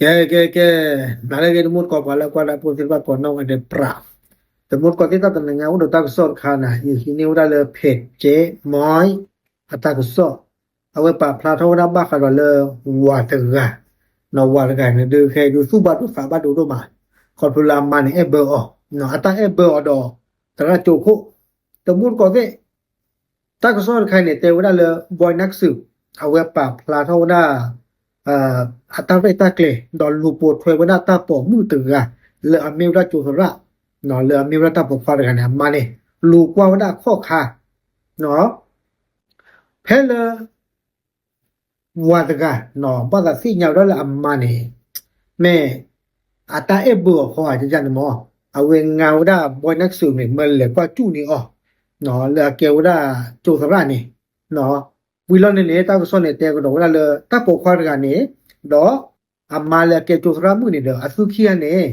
ကဲ ကဲ ကဲ, နၤလၢအဂ့ၤ တမူတကိး ပှၤလၢကွၢ်တၢ်ဖိသ့ၣ်တဖၣ် ကိးနီၢ်ဂၤဒဲး ပြး, တမူတကိးသ့ၣ် တနံၤညါအိၣ်ဒီးတၢ်ကစီၣ်တခါန့ၣ် ယဟံးန့ၢ်ဝဲဒၣ်လၢ ဖဲကဲမီ အတၢ်ကစီၣ်, အဝဲပာ်ဖျါထီၣ်ဝဲဒၣ်ဘၣ်ဃးဒီးလၢ ဝၤတဂၤ, ဝၤတဂၤန့ၣ်ဒုး ခဲအံၤဒုး သူၣ်ဘၣ်ဒိသးဘၣ်ဒိဒိၣ်မး, ခီဖျိလၢအမါန့ၣ်အဲၣ်ဘၢအီၤ, အတၢ်အဲၣ်ဘၢအီၤဒီး သရၣ်ကၠိခိၣ်, တမူတကိးသ့ၣ် တၢ်ကစီၣ်တခါအံၤန့ၣ် တဲဝဲဒၣ်လၢ ဘွဲနၣ်စူး အဝဲပာ်ဖျါထီၣ်ဝဲဒၣ် အတၢ်ရဲၣ်တၢ်ကျဲၤ ဒီးလူၤပိာ်ထွဲဝဲဒၣ်တၢ်ပိာ်မုၣ်တဂၤ လၢအမ့ၢ်ဝဲဒၣ်ကၠိသရၣ်, လၢအမ့ၢ်ဝဲဒၣ်တၢ်ပိာ်ခွါတဂၤန့ၣ် အမါန့ၣ် လူၤကွၢ်ဝဲဒၣ်အခီၣ်ခါ ဖဲလၢ ဝၤတဂၤ ဘၣ်သးသ့ၣ်ညါဝဲဒၣ်လၢအမါန့ၣ် မ့ၢ်အတၢ်အဲၣ်ဘၢအီၤဃီဧါ န့ၣ်မ့ၢ် အဝဲငါဝဲဒၣ် ဘွဲနၣ်စူး န့ၣ် မၢလဲၤကွၢ်စူၣ်န့ၢ်အီၤ လၢအကဲဝဲဒၣ်ကၠိသရၣ်န့ၣ်, ဝံၤလီၤန့ၣ်န့ၣ် တၢ်ကစီၣ်န့ၣ် တဲကဒီးဝဲဒၣ်လၢ တၢ်ပိာ်ခွါတဂၤန့ၣ် ဒီး အမါလၢအကဲကၠိသရၣ်မုၣ်န့ၣ်ဒီး အသူၣ်ခံဂၤန့ၣ်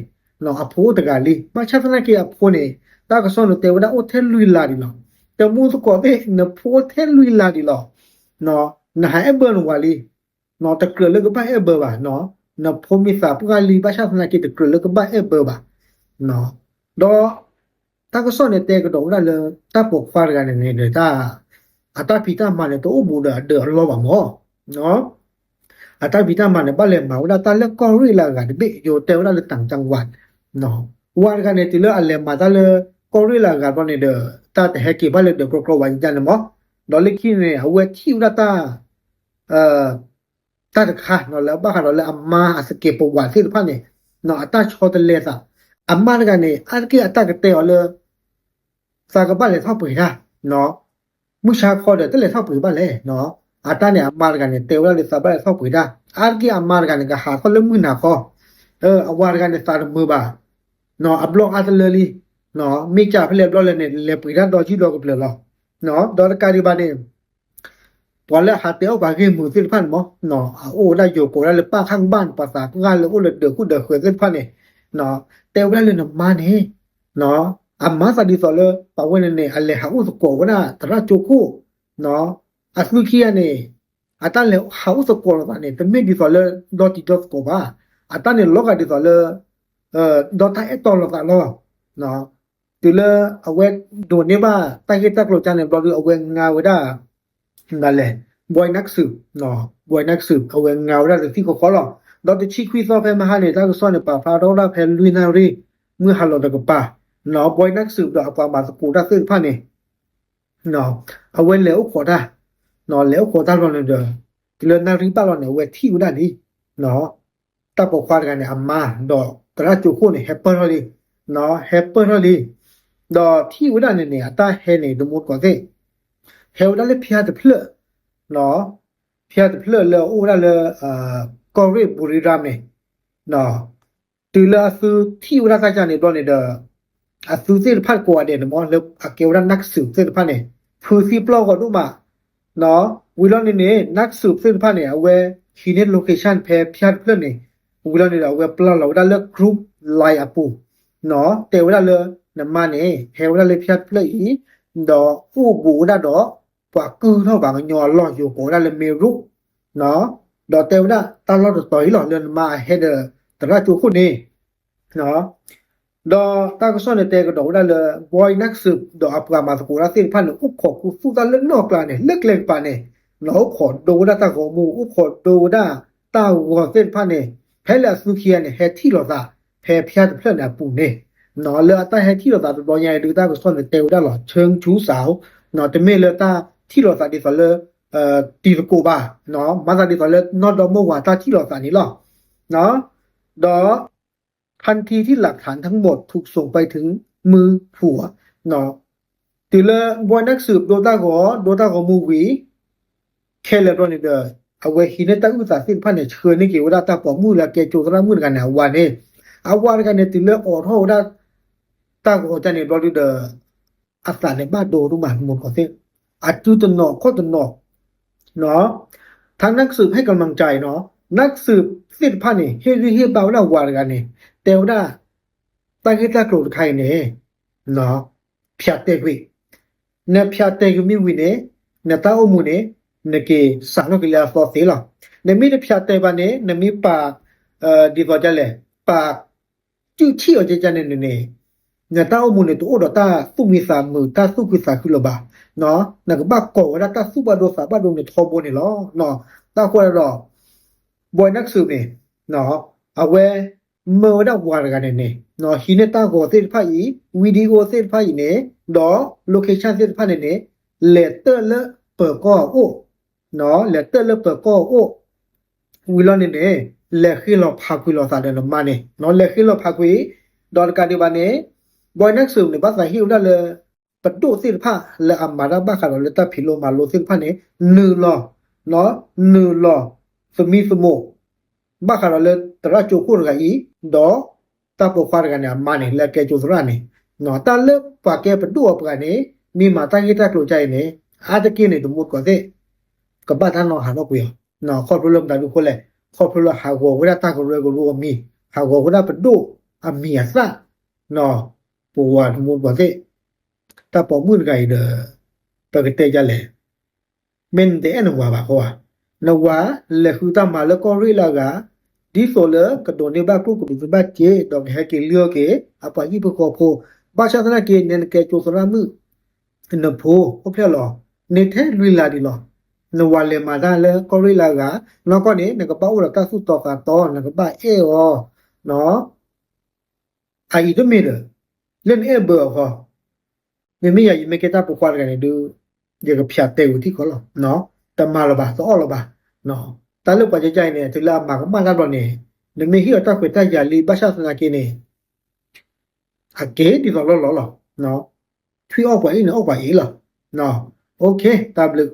အဖိအိၣ်တဂၤလံ. ဘၣ်ဆၣ်သနာ်က့အဖိန့ၣ် တၢ်ကစီၣ်န့ၣ်တဲဝဲဒၣ်အိၣ်ထဲလွံၢ်လါဒံးလီၤ. တမူသကိးသ့ၣ် နဖိအိၣ်ထဲလွံၢ်လါဒံးလီၤ. နဟးအဲၣ်ဘၢနဝၤလံ တကြၢးလၢကဘၣ်အဲၣ်ဘၢဘၣ်, နဖိမ့ၢ်သးပှၢ်လံ ဘၣ်ဆၣ်သနာ်က့ တကြၢးလၢကဘၣ်အဲၣ်ဘၢဘၣ်. ဒီး တၢ်ကစီၣ်န့ၣ်တဲကဒီးဝဲဒၣ်လၢ တၢ်ပိာ်ခွါတဂၤန့ၣ်န့ၣ်ဒီး အတၢ်ဖံးတၢ်မၤန့ၣ် တအိၣ်ဘူးဒီးအဒၢးအလီၢ်ဘၣ်မၢ်. အတၢ်ဖံးတၢ်မၤန့ၣ် ဘၣ်လဲၤမၤဝဲဒၣ်တၢ်လၢကီၢ်ရ့ၣ်လၢအဂၤတဘ့ၣ် ယိၤတဲဝဲဒၣ်လၢ တၢ်ကၠၣ်ဝး, ဝၤတဂၤန့ၣ် တုၤလၢအလဲၤမၤတၢ်လၢကီၢ်ရ့ၣ်လၢအဂၤဘျီန့ၣ်ဒီး တၢ်တဟဲက့ၤဘၣ်လၢဒၢးကြီကြီဝဲဒၣ်န့ၣ်မၢ်. ဒီးလၢခံန့ၣ် အဝဲထံၣ်ဝဲဒၣ်တၢ် တၢ်တခါ လၢအဘၣ်ဃးဒီးလၢအမါအသကဲးပဝးသ့ၣ်တဖၣ်န့ၣ် အတၢ်ဆီတလဲသး, အမါတဂၤန့ၣ် အါတက့ၢ်အတၢ်ကတဲအီၤလၢ သးကဘၣ်လဲၤထီၣ်ပှ့ၤတၢ်, မုၢ်ဆါခီဒီး တလဲၤထီၣ်ပှ့ၤဘၣ်လဲၣ်. အတၢ်န့ၣ် အမါတဂၤန့ၣ် တဲဝဲဒၣ်လၢသးဘၣ်လဲၤထီၣ်ပှ့ၤတၢ်, အါတက့ၢ်အမါတဂၤန့ၣ် ကဟးထီၣ်လၢမုၢ်နၤခီ, အဝၤတဂၤန့ၣ် သးတမုာ်ဘၣ်, အဘျီအါတလၢလံ, မ့ၢ်ကၢ်ဖဲလဲၣ်ဘျီလဲၣ်န့ၣ် လဲၤပှ့ၤတၢ်ဒီစုဒီကပျၢၤလီၤ. ဒီးတကးဒံးဘၣ်န့ၣ် ပှၤလၢအဟးတဲအီၣ်ပှၤဂ့ၢ်မုာ်သ့ၣ်တဖၣ်န့ၣ်မၢ်, အအိၣ်ဝဲဒၣ်ယိၤကိးဝဲဒၣ်လၢ ပၢ်ခၣ်ကဘၣ်န့ၣ် ပှၤသးပှၢ်လၢအိၣ်လၢဒၢးဃုာ်ဒၢးဃၢၤသ့ၣ်တဖၣ်န့ၣ်, တဲဝဲဒၣ်လၢနမါန့ၣ် အမၤသးဒ်သိးလၢ ပှၤဝဲန့ၣ်န့ၣ် အလဲၤဟးအိၣ်သကိးဝဲဒၣ်သရၣ်ကၠိခိၣ်, အသူၣ်ခံဂၤန့ၣ် အတၢ်လဲၤဟးအိၣ်သကိးလိာ်သးန့ၣ် တမ့ၢ်ဒ်သိးလၢဒီတံၤဒီသကိးဘၣ်, အတၢ်န့ၣ်လီၤဂာ်ဒ်သိးလၢ ဒီးတၢ်အဲၣ်တီလိာ်သးလီၤ. တုၤလၢအဝဲဒိးန့ၢ်ဘၣ်တၢ်ဂ့ၢ်တၢ်ကျိၤကါန့ၣ်ဘျီဒီး အဝဲငါဝဲဒၣ် ဒ်လဲၣ်, ဘွဲနၣ်စူး, ဘွဲနၣ်စူး အဝဲငါဝဲဒၣ်တသံၣ်ဃီဃီလီၤ. ဒီးတဆံခွံသီဖဲမဟါန့ၣ် တၢ်ကစီၣ်န့ၣ် ပာ်ဖျါထီၣ်ဝဲဒၣ်ဖဲလွံၢ်နၣ်ရံၣ် မုၢ်ဟါလီၤတကပၤ, ဘွဲနၣ်စူးဒီးအပှၤမၤသကိးတၢ်သ့ၣ်တဖၣ်န့ၣ် အဝဲလဲၤအိၣ်ခိးတၢ်, လဲၤအိၣ်ခိးတၢ်လီၤန့ၣ်ဒီး တုၤလၢနၣ်ရံၣ်ဘၣ်လီၤန့ၣ် အဝဲထံၣ်ဝဲဒၣ်လံ တၢ်ပိာ်ခွါတဂၤန့ၣ် အမါဒီးသရၣ်ကၠိခိၣ်န့ၣ် ဟဲပၢၢ်ထီၣ်လံ, ဟဲပၢၢ်ထီၣ်လံ, ဒီးထံၣ်ဝဲဒၣ်န့ၣ်န့ၣ် အတၢ်ဟဲန့ၣ် တမူတကိးသ့ၣ်, ဟဲဝဲဒၣ်လၢဖၠါတဖျၢၣ်, ဖၠါတဖျၢၣ်လၢအအိၣ်ဝဲဒၣ်လၢ ကီၢ်ရ့ၣ် ဘူရံရၣ်န့ၣ် တုၤလၢအသုထံၣ်ဝဲဒၣ်တၢ်ကၢ်န့ၣ်ဘျီန့ၣ်ဒီး အသုသ့ၣ်တဖၣ်ကိးဂၤဒဲးန့ၣ်မ့ၢ် လၢအကဲဝဲဒၣ် နၢ်ကစုး သ့ၣ်တဖၣ်န့ၣ် ဖုသံပျီၢ်ဂီၤဒိၣ်မး, ဝံၤလီၤန့ၣ်န့ၣ် နၢ်ကစုး သ့ၣ်တဖၣ်န့ၣ် အဝဲဟံးန့ၢ် location ဖဲဖၠါတဖျၢၣ်န့ၣ်, ဝံၤလီၤန့ၣ်ဒီး အဝဲပျၢ်လီၤဝဲဒၣ်လၢ group line အပူၤ, တဲဝဲဒၣ်လၢ နမါန့ၣ် ဟဲဝဲဒၣ်လၢဖၠါတဖျၢၣ်အံၤ, ဒီးအိၣ်ဘူးဝဲဒၣ်ဒီး ပှၤကုၢ်ထီၣ်ပှၤကညီအလီၢ် ယိၤကိးဝဲဒၣ်လၢ မ့ၢ်ရူး, ဒီးတဲဝဲဒၣ်တၢ်လီၢ်တတီၤအံၤလီၤ လၢနမါအဟဲဒီးသရၣ်ကၠိခိၣ်န့ၣ်, ဒီးတၢ်ကစီၣ်န့ၣ်တဲကဒီးဝဲဒၣ်လၢ ဘွဲနၢ်ကစုး ဒီးအပှၤမၤသကိးတၢ်သ့ၣ်တဖၣ်န့ၣ် အိၣ်ခိးခူသူၣ်တၢ်လၢနီၢ်ကျါန့ၣ် လၢကျဲကပၤန့ၣ်, အိၣ်ခိးဒိဝဲဒၣ်တၢ်ဂီၤမူ အိၣ်ခိးဒိဝဲဒၣ်တၢ်ဂီၤသ့ၣ်တဖၣ်န့ၣ်, ဖဲလၢအသူခံဂၤန့ၣ် ဟဲထံၣ်လိာ်သး ဖဲဖၠါတဖျၢၣ်န့ၣ်အပူၤန့ၣ်, လၢအတၢ်ဟဲထံၣ်လိာ်သးတဘျီညါအံၤဒုး တၢ်ကစီၣ်န့ၣ်တဲဝဲဒၣ်လီၤ ဆၢဆူစး, တမ့ၢ်လၢတၢ်ထံၣ်လိာ်သးဒ်သိးလၢ တံၤသကိးဘၣ်, မၤသးဒ်သိးလၢနီၢ်ဒီမိၢ်ဝၤတၢ်ထံၣ်လိာ်သးန့ၣ်လီၤ. ဒီး ทันทีที่หลักฐานทั้งหมดถูกส่งไปถึง มือผัว တုၤလၢ ဘွဲနၢ်ကစုး ဒိတၢ်ဂီၤ ဒိတၢ်ဂီၤမူဝံၤ ခဲလၢာ်ဘျီန့ၣ်ဒီး အဝဲဟံးန့ၢ်တၢ်အုၣ်သးသ့ၣ်တဖၣ်န့ၣ် ဆှၢန့ၢ်က့ၤဝဲဒၣ်တၢ်ပိာ်မုၣ်လၢအကဲကၠိသရၣ်မုၣ်တဂၤန့ၣ် အဝၤန့ၣ်, အဝၤတဂၤန့ၣ် တုၤလၢအိးထီၣ်ဝဲဒၣ် တၢ်ဂီၤတၢ်န့ၣ်ဘျီဒုဒီး အသးန့ၣ်ဘၣ်ဒိဒိၣ်မး တမူတကိးသ့ၣ်, အစုတနီၤခီၣ်တနီၤ, ทางนักสืบให้กำลังใจเนาะ နၢ်ကစုး သ့ၣ်တဖၣ်န့ၣ် ဟ့ၣ်ဂံၢ်ဟ့ၣ်ဘါဝဲဒၣ်ဝၤတဂၤန့ၣ် တဲဝဲဒၣ် တၢ်ဂ့ၢ်တၢ်ကျိၤတခါအံၤန့ၣ် ဖၠါတဲာ်ကွံာ်, နဖၠါတဲာ်ကွံာ်မ့ၢ်ဝံၤန့ၣ် နတၢ်အိၣ်မူန့ၣ် နက့ၤစးထီၣ်က့ၤလၢအသီသ့လီၤ. နမ့ၢ်တဖၠါတဲာ်ဘၣ်န့ၣ် နမ့ၢ်ပာ် ဒ်သိးဒ်လဲၣ်, ပာ် စုၣ်ထံၣ်အီၤကကန့ၣ်န့ၣ်န့ၣ်, နတၢ်အိၣ်မူန့ၣ် တအိၣ်ဒီးတၢ်သူၣ်မံသးမုာ် တၢ်သူၣ်ခုသးခုလၢၤဘၣ်. နကဘၣ်ကိးဝဲဒၣ်တၢ်သူၣ်ဘၣ်ဒိသးဘၣ်ဒိန့ၣ်ထီဘိန့ၣ်လီၤ. တၢ်ဃိဒၣ်ဒီး ဘွဲနၣ်စူးန့ၣ် အဝဲ မၢဝဲဒၣ်ဝၤတဂၤန့ၣ်န့ၣ် ဟံးန့ၢ်တၢ်ဂီၤသ့ၣ်တဖၣ်အံၤ video သ့ၣ်တဖၣ်အံၤန့ၣ် ဒီး location သ့ၣ်တဖၣ်န့ၣ်န့ၣ် လဲၤတၢၣ်လၢပၢၤကီၢ်အအိၣ်, လဲၤတၢၣ်လၢပၢၤကီၢ်အအိၣ် ဝံၤလီၤန့ၣ်န့ၣ် လဲၤဃ့လီၤဖးကွံာ်လိာ်သးဒီးနမါန့ၣ်, လဲၤဃ့လီၤဖးကွံာ်, ဒီးတကးဒံးဘၣ်န့ၣ် ဘွဲနၣ်စူးန့ၣ် ဘၣ်သးဟ့ၣ်ဝဲဒၣ်လၢ ပဒိၣ်သ့ၣ်တဖၣ်လၢအမၤတၢ်ဘၣ်ဃးဒီးလၢတၢ်ဖံးလိမၤလိသ့ၣ်တဖၣ်န့ၣ် နုာ်လီၤ, နုာ်လီၤ သမံသမိး ဘၣ်ဃးဒီးလၢသရၣ်ကၠိခိၣ်တဂၤအံၤ ဒီး တၢ်ပိာ်ခွါတဂၤန့ၣ် အမါန့ၣ် လၢအကဲကၠိသရၣ်န့ၣ်, တၢ်လၢပှၤကဲပဒိၣ်အပှၤန့ၣ် မ့ၢ်မၤတၢ်ဂ့ၢ်တၢ်ကျိၤကါအံၤန့ၣ် အါတက့ၢ်န့ၣ် တမူတကိးသ့ၣ် ကဘၣ်တၢ်နီၣ်ဟးထီၣ်ကွံာ်အီၤ, ခီဖျိလၢမတၤဒုးဃိလဲၣ်, ခီဖျိလၢဟးဂီၤဝဲဒၣ်တၢ်ကရၢကရိအမံၤ, ဟးဂီၤဝဲဒၣ်ပဒိၣ်အမံၤအသၣ်, ပဝဲတမူတကိးသ့ၣ်, တၢ်ပိာ်မုၣ်တဂၤအံၤဒီး ပကတဲဒ်လဲၣ် မ့ၢ်နတအဲၣ်နဝၤဘၣ်ဃိဧါ, နဝၤလဲၤဃုတၢ်မၤလၢကီၢ်ရ့ၣ်လၢအဂၤ, ဒ်သိးလၢကဒိးန့ၢ်ဘၣ်ကျိၣ်ကဒိးန့ၢ်ဘၣ်စ့ ဒီးကဟဲက့ၤလုၢ်အီၣ်က့ၤ အပှၤဟံၣ်ဖိဃီဖိ, ဘၣ်ဆၣ်သနာ်က့ နဲနကဲကၠိသရၣ်မုၣ်, နဖိအိၣ်ဖျဲၣ်လီၤ, န့ၣ်ထဲလွံၢ်လါဒံးလီၤ, နဝၤလဲၤမၤတၢ်လၢကီၢ်ရ့ၣ်လၢအဂၤ, နီၢ်ကီၢ်န့ၣ် နကဘၣ်အိၣ်ဒီးတၢ်သူၣ်တီသးတီ နကဘၣ်အဲၣ်အီၤ, အအံၤတမ့ၢ်ဒီး လၢနအဲၣ်ဘၢအီၤဃီ, မ့မ့ၢ်ယၤ ယမ့ၢ်ကဲတၢ်ပိာ်ခွါတဂၤန့ၣ်ဒုး ယကဖျးတဲာ်ဝံၤထံၣ်ဃီလီၤ, တမၤလၢၤဘၣ် တအီၣ်လၢၤဘၣ်, တၢ်လၢပှၤကကါအံၤန့ၣ် တုၤလၢအမၤကမၣ်တၢ်ဘျီန့ၣ် နမ့ၢ်ဟ့ၣ်အီၤတၢ်ခွဲးတၢ်ယာ်လံ ဘၣ်ဆၣ်သနာ်က့န့ၣ် အက့ၤဒ်သိးလီၢ်လီၢ်လီၤ, ထွံၣ်အီၣ်ပှၤအ့ၣ်န့ၣ်အီၣ်ပှၤအ့ၣ်လီၤ, တၢ်ဘျုး